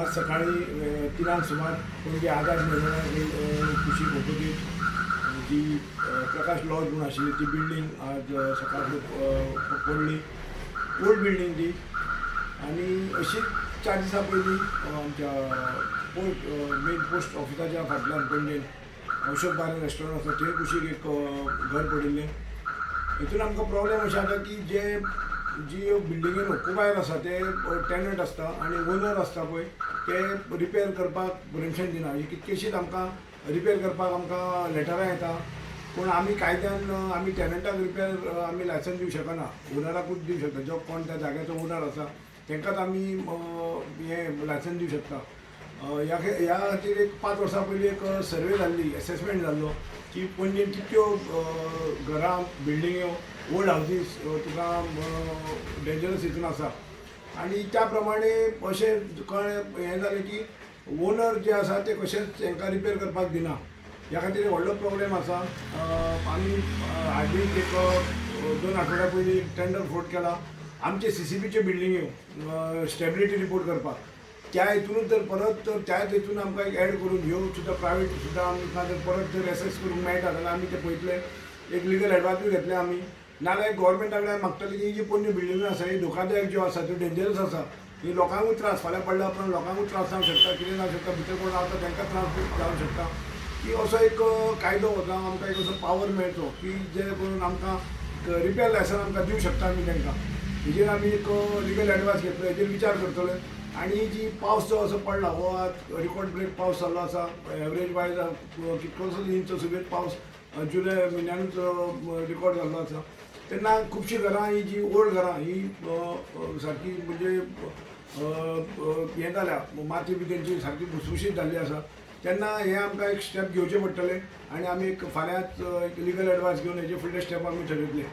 आज सकाळी 3 सुमार पणजे आझाद मैदाना कुशीक ऑपोजीट जी प्रकाश लॉज म्हणून आशिल्ली ती बिल्डींग आज सकाळ पडली. ओल्ड बिल्डींग ती. आनी अशीच 4 दिसां पयलीं आमच्या पोस्ट मेन पोस्ट ऑफिसाच्या फाटल्यान पणजेन अशोक बार रेस्टॉरंट आसा थंय कुशीक एक घर पडिल्लें. हितून आमकां प्रॉब्लेम अशें जाता की जे जी बिल्डिंगेन ऑक्युपायर आसा ते टेनंट आसता आनी ओनर आसता पळय ते रिपेर करपाक परमिशन दिना. ही कितकेशीच आमकां रिपेर करपाक आमकां लेटरां येता, पूण आमी कायद्यान आमी टेनंटाक रिपेर आमी लायसन्स दिवंक शकना, ओनराकूच दिवंक शकता. जो कोण त्या जाग्याचो ओनर आसा तांकांच आमी हें लायसन्स दिवंक शकता. ह्या खातीर एक 5 वर्सां पयलीं एक सर्वे जाल्ली, एसेसमेंट जाल्लो की पणजेन कितक्यो घरां बिल्डिंग्यो ओल्ड हावजीस तुका डेंजरस हितून आसा आनी त्या प्रमाणे अशें कळ्ळें हें जालें की ओनर जे आसा ते कशेंच तांकां रिपेर करपाक दिना. ह्या खातीर व्हडलो प्रॉब्लेम आसा. आमी हार्डली एक 2 आठवड्या पयलीं टेंडर फ्लोट केला आमचे CCBच्यो बिल्डिंग्यो स्टेबिलिटी रिपोर्ट करपाक. त्या हितूनच जर परत तर त्याच हितून आमकां एक एड करून ह्यो सुद्दां प्रायवेट सुद्दां आमकां जर परत जर एसेस करूंक मेळटा जाल्यार आमी ते पळयतले. एक लिगल एडवायजूय घेतले आमी, नाजाल्यार गोवोरमेंटा कडेन मागतले की जी पोरण्यो बिल्डिंग्यो आसा ही धोकादायक ज्यो आसा त्यो डेंजरस आसा, ही लोकांकूय त्रास, फाल्यां पडल्या उपरांत लोकांकूय त्रास जावंक शकता, कितें जावंक शकता, भितर कोण रावता तांकां त्रास जावंक शकता. की असो एक कायदो जावं आमकां एक असो पावर मेळचो की जे करून आमकां रिपेर लायसन्स आमकां दिवंक शकता आमी तांकां. हेजेर आमी एक लिगल एडवायस घेतलो, हेजेर विचार करतले. आनी जी पावस जो असो पडला हो आज रिकॉर्ड ब्रेक पावस जाल्लो आसा. एवरेज वायज कितकोसो इंच सुबेर पावस जुलय म्हयन्यानूच रिकॉर्ड जाल्लो आसा. तेन्ना खुबशीं घरां ही जी ओल्ड घरां ही सारकी म्हणजे हें जाल्या, माती बी तेंची सारकी भुसभुशीत जाल्ली आसा. तेन्ना हें आमकां एक स्टेप घेवचें पडटलें आनी आमी एक फाल्यांच एक लिगल एडवायस घेवन हेजे फुडले स्टेप आमी ठरयतले.